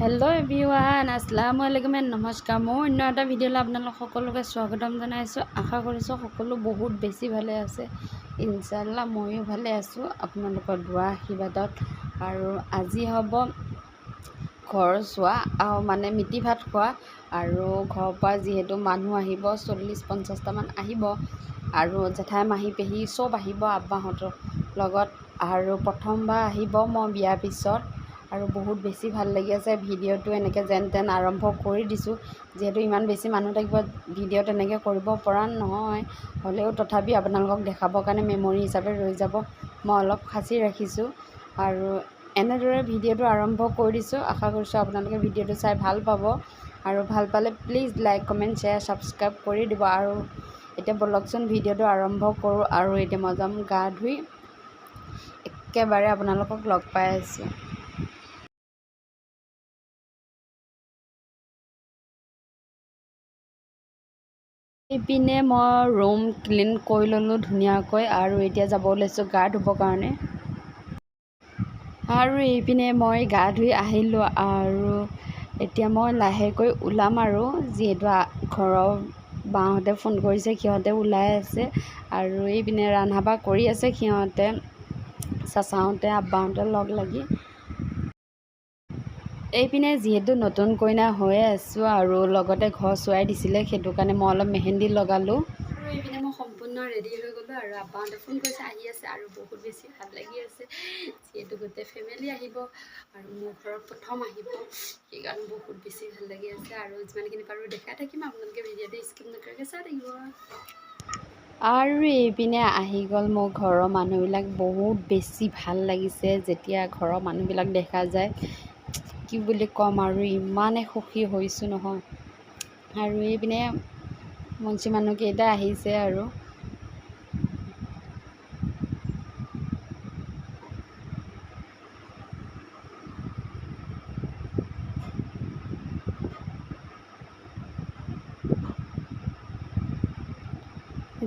Hello' everyone, আসসালামু আলাইকুম and নমস্কাৰ। মই অন্য এটা ভিডিঅ'লৈ আপোনালোক সকলোকে স্বাগতম জনাইছোঁ। আশা কৰিছোঁ সকলো বহুত বেছি ভালে আছে। ইনশাআল্লাহ ময়ো ভালে আছোঁ আপোনালোকৰ দোৱা আশীৰ্বাদত। আৰু আজি হ'ব ঘৰ চোৱা আৰু মানে মিতি ভাত খোৱা। আৰু ঘৰৰ পৰা যিহেতু মানুহ আহিব 40-50টামান আহিব আৰু জেঠাই মাহী পেহী চব আহিব আব্বাহঁতৰ লগত। আৰু প্ৰথমবাৰ আহিব মই বিয়াৰ পিছত আৰু বহুত বেছি ভাল লাগি আছে। ভিডিঅ'টো এনেকৈ যেন তেন আৰম্ভ কৰি দিছোঁ, যিহেতু ইমান বেছি মানুহ থাকিব ভিডিঅ' তেনেকৈ কৰিব পৰা নহয়, হ'লেও তথাপি আপোনালোকক দেখাবৰ কাৰণে মেমৰি হিচাপে ৰৈ যাব মই অলপ সাঁচি ৰাখিছোঁ। আৰু এনেদৰে ভিডিঅ'টো আৰম্ভ কৰি দিছোঁ। আশা কৰিছোঁ আপোনালোকে ভিডিঅ'টো চাই ভাল পাব আৰু ভাল পালে please like, comment, share, subscribe কৰি দিব। আৰু এতিয়া ব'লকচোন ভিডিঅ'টো আৰম্ভ কৰোঁ। আৰু এতিয়া মই যাম গা ধুই, একেবাৰে আপোনালোকক লগ পাই আছোঁ। ইপিনে মই ৰুম ক্লিন কৰি ল'লোঁ ধুনীয়াকৈ আৰু এতিয়া যাব ওলাইছোঁ গা ধুবৰ কাৰণে। আৰু এইপিনে মই গা ধুই আহিলোঁ আৰু এতিয়া মই লাহেকৈ ওলাম আৰু যিহেতু ঘৰৰ বাহঁতে ফোন কৰিছে, সিহঁতে ওলাই আছে। আৰু এইপিনে ৰন্ধা বঢ়া কৰি আছে সিহঁতে, চাচাহঁতে আব্বাহঁতে লগ লাগি। এইপিনে যিহেতু নতুন কইনা হৈয়ে আছোঁ আৰু লগতে ঘৰ চোৱাই দিছিলে, সেইটো কাৰণে মই অলপ মেহেন্দি লগালোঁ। আৰু এইপিনে মই সম্পূৰ্ণ ৰেডি হৈ গ'লোঁ আৰু আব্বাহঁতে ফোন কৰিছে, আহি আছে আৰু বহুত বেছি ভাল লাগি আছে যিহেতু গোটেই ফেমিলি আহিব আৰু মোৰ ঘৰত প্ৰথম আহিব, সেইকাৰণে বহুত বেছি ভাল লাগি আছে। আৰু যিমানখিনি পাৰোঁ দেখাই থাকিম, আপোনালোকে ভিডিঅ'টো স্কিপ নকৰাকৈ চাই থাকিব। আৰু এইপিনে আহি গ'ল মোৰ ঘৰৰ মানুহবিলাক, বহুত বেছি ভাল লাগিছে যেতিয়া ঘৰৰ মানুহবিলাক দেখা যায়, কি বুলি ক'ম আৰু ইমানে সুখী হৈছোঁ নহয়। আৰু এইপিনে মুন্সি মানুহকেইটা আহিছে। আৰু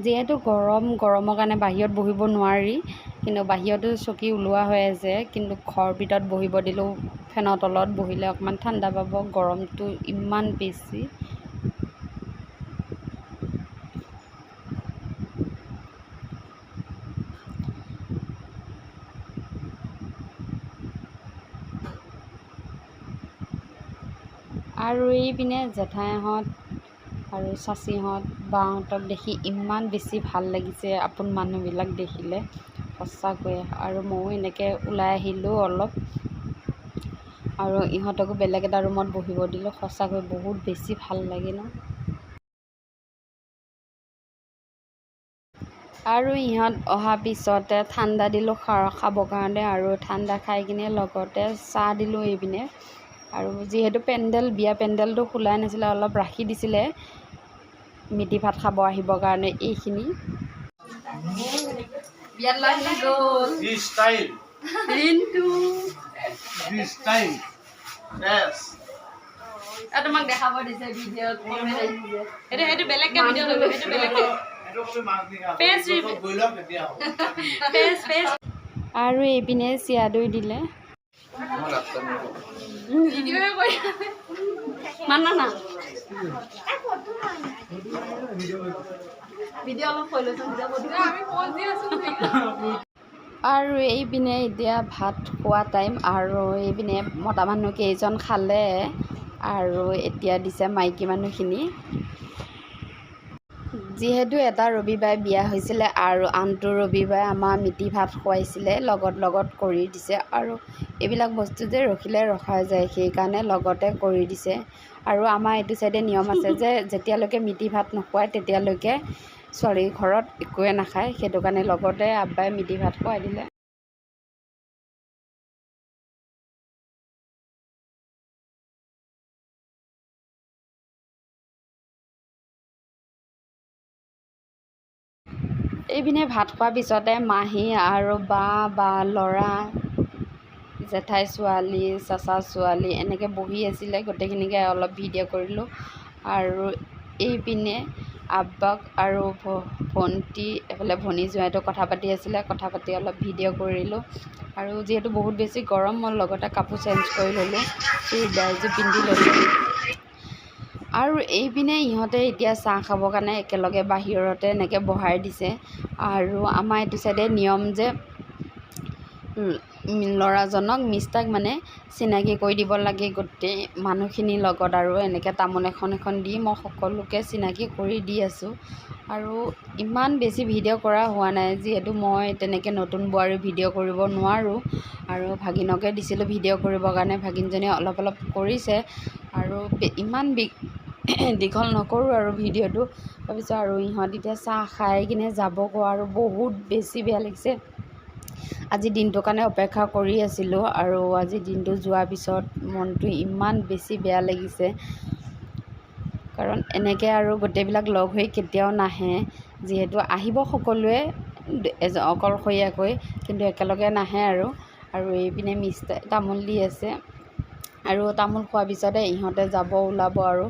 যিহেতু গৰম, গৰমৰ কাৰণে বাহিৰত বহিব নোৱাৰি, কিন্তু বাহিৰতো চকী ওলোৱা হৈ আছে, কিন্তু ঘৰৰ ভিতৰত বহিব দিলেও ফেনৰ তলত বহিলে অকণমান ঠাণ্ডা পাব, গৰমটো ইমান বেছি। আৰু এইপিনে জেঠাইহঁত আৰু চাচীহঁত বাহঁতক দেখি ইমান বেছি ভাল লাগিছে, আপোন মানুহবিলাক দেখিলে সঁচাকৈয়ে। আৰু ময়ো এনেকৈ ওলাই আহিলোঁ অলপ আৰু ইহঁতকো বেলেগ এটা ৰুমত বহিব দিলোঁ, সঁচাকৈ বহুত বেছি ভাল লাগে ন। আৰু ইহঁত অহা পিছতে ঠাণ্ডা দিলোঁ খাবৰ কাৰণে আৰু ঠাণ্ডা খাই কিনে লগতে চাহ দিলোঁ এইপিনে। আৰু যিহেতু পেণ্ডেল, বিয়া পেণ্ডেলটো খোলাই নাছিলে, অলপ ৰাখি দিছিলে মিতি ভাত খাব আহিবৰ কাৰণে। এইখিনি বিয়াত লাগি গ'ল ৰিণ্টু। তোমাক দেখাব দিছে ভিডিঅ'ত। সেইটো বেলেগকে ভিডিঅ' ল'বি, সেইটো বেলেগকে পেজ পেজ পেজ। আৰু এইপিনে চিয়া দৈ দিলে। ভিডিঅ'হে কৰি মানা না ভিডিঅ' অলপ কৰি লৈছোঁ। আমি পজ দি আছোঁ। আৰু এইপিনে এতিয়া ভাত খোৱা টাইম আৰু এইপিনে মতা মানুহ কেইজন খালে আৰু এতিয়া দিছে মাইকী মানুহখিনি। যিহেতু এটা ৰবিবাৰে বিয়া হৈছিলে আৰু আনটো ৰবিবাৰে আমাৰ মিতি ভাত খুৱাইছিলে, লগত লগত কৰি দিছে। আৰু এইবিলাক বস্তু যে ৰখিলে ৰখা যায়, সেইকাৰণে লগতে কৰি দিছে। আৰু আমাৰ এইটো চাইডে নিয়ম আছে যে যেতিয়ালৈকে মিতি ভাত নোখোৱায় তেতিয়ালৈকে ছোৱালীৰ ঘৰত একোৱে নাখায়, সেইটো কাৰণে লগতে আব্বাই মিতি ভাত খুৱাই দিলে। এইপিনে ভাত খোৱাৰ পিছতে মাহী আৰু বা, বা ল'ৰা, জেঠাই ছোৱালী, চাচা ছোৱালী এনেকৈ বহি আছিলে, গোটেইখিনিকে অলপ ভিডিঅ' কৰিলোঁ। আৰু এইপিনে আব্বাক আৰু ভণ্টি এফালে ভনী জোঁৱাইটো কথা পাতি আছিলে। কথা পাতি অলপ ভিডিঅ' কৰিলোঁ। আৰু যিহেতু বহুত বেছি গৰম, মই লগতে কাপোৰ চেঞ্জ কৰি ল'লোঁ, চুৰিদাৰ এযোৰ পিন্ধি ল'লোঁ। আৰু এইপিনে ইহঁতে এতিয়া চাহ খাবৰ কাৰণে একেলগে বাহিৰতে এনেকৈ বহাই দিছে। আৰু আমাৰ এইটো চাইডে নিয়ম যে ল'ৰাজনক মিষ্টাক মানে চিনাকি কৰি দিব লাগে গোটেই মানুহখিনিৰ লগত। আৰু এনেকৈ তামোল এখন এখন দি মই সকলোকে চিনাকি কৰি দি আছোঁ। আৰু ইমান বেছি ভিডিঅ' কৰা হোৱা নাই, যিহেতু মই তেনেকৈ নতুন বোৱাৰী ভিডিঅ' কৰিব নোৱাৰোঁ। আৰু ভাগিনকে দিছিলোঁ ভিডিঅ' কৰিবৰ কাৰণে, ভাগিনজনীয়ে অলপ অলপ কৰিছে। আৰু ইমান দীঘল নকৰোঁ আৰু ভিডিঅ'টো। তাৰপিছত আৰু ইহঁত এতিয়া চাহ খাই কিনে যাবগৈ। আৰু বহুত বেছি বেয়া লাগিছে, আজি দিনটোৰ কাৰণে অপেক্ষা কৰি আছিলোঁ। আৰু আজি দিনটো যোৱাৰ পিছত মনটো ইমান বেছি বেয়া লাগিছে, কাৰণ এনেকৈ আৰু গোটেইবিলাক লগ হৈ কেতিয়াও নাহে। যিহেতু আহিব সকলোৱে অকলশৰীয়াকৈ, কিন্তু একেলগে নাহে। আৰু আৰু এইপিনে মিষ্টাই তামোল দি আছে। আৰু তামোল খোৱাৰ পিছতে ইহঁতে যাব ওলাব। আৰু